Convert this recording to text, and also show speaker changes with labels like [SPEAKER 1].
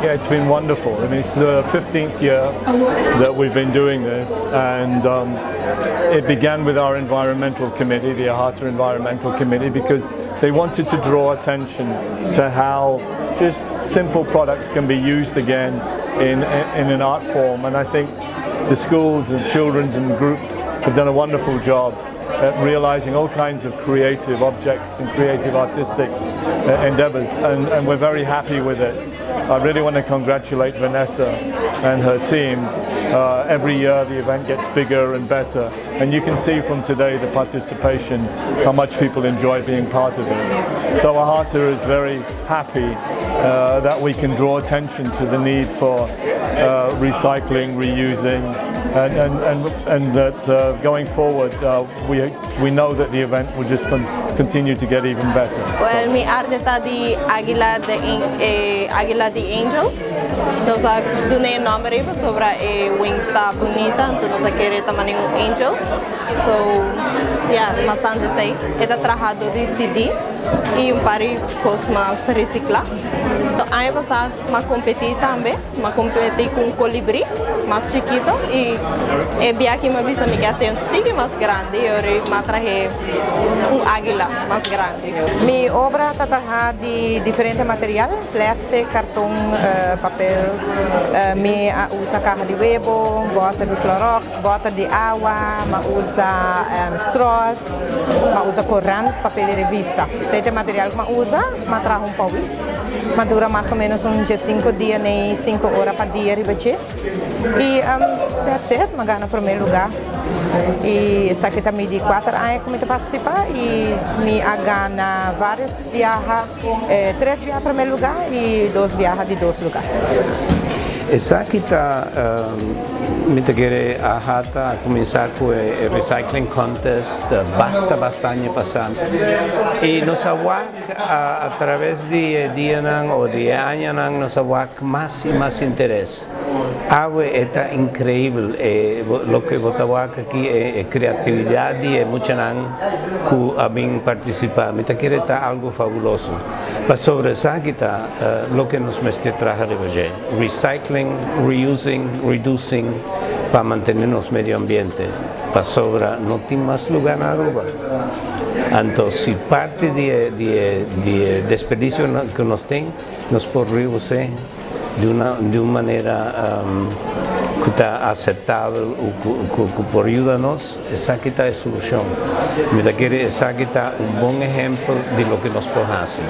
[SPEAKER 1] Yeah, it's been wonderful. I mean, it's the 15th year that we've been doing this, and it began with our environmental committee, the AHATA Environmental Committee, because they wanted to draw attention to how just simple products can be used again in an art form. And I think the schools and children's and groups have done a wonderful job at realizing all kinds of creative objects and creative artistic endeavors, and we're very happy with it. I really want to congratulate Vanessa and her team. Every year the event gets bigger and better, and you can see from today the participation, how much people enjoy being part of it. So AHATA is very happy that we can draw attention to the need for recycling, reusing, and that going forward we know that the event will just continue to get even better.
[SPEAKER 2] Well, mi arte ta di Aguila di, Aguila di Angel. Nos a duna nomber pasobra e wings ta bunita, anto nos a kere tambe un angel. So, yeah, bastante esey. E ta traha di CD y un par di cos mas recicla. So, aña pasa, m'a competi tambe, m'a competi cu colibri, mas chikito, y e biaha aki m'a bisa mi kier un tiki mas grandi, y awor m'a traha un aguila mas grandi.
[SPEAKER 3] Mi obra ta traha di diferente material, plastic, carton, papel, mi usa caha di webo, bota di Clorox, bota di awa, m'a usa straws, m'a usa corant, papel di revista. Esey ta material cu m'a usa, m'a traha un pawis, m'a dura mas o menos un 5 dia, ni 5 ora pa dia riba dje. Y that's it, m'a gana prome lugar. Y esaki ta mi di 4 aña cu mi ta participa y mi a gana varios biaha, tres biaha prome lugar y dos biaha di dos lugar.
[SPEAKER 4] Esaki ta, mi ta kere AHATA a cuminsa cu e recycling contest basta basta aña pasa. Y nos a wak a traves di dianan of di añanan nos a wak mas y mas interes. Awe ta increibel loke bo ta wak aki, e creatividad y muchanan cu a bin participa. Mi ta kere ta algo fabuloso. Pasobra esaki ta loke nos mester traha riba dje. Recycling, reusing, reducing pa mantene nos medio ambiente. Pasobra no tin mas lugar na Aruba. Anto, si parti di desperdicio cu nos tin, nos por reduci di un manera cu ta aceptabel of cu por yuda nos, esaki ta e solucion. Mi ta kere esaki ta un bon ehempel di loke nos por haci.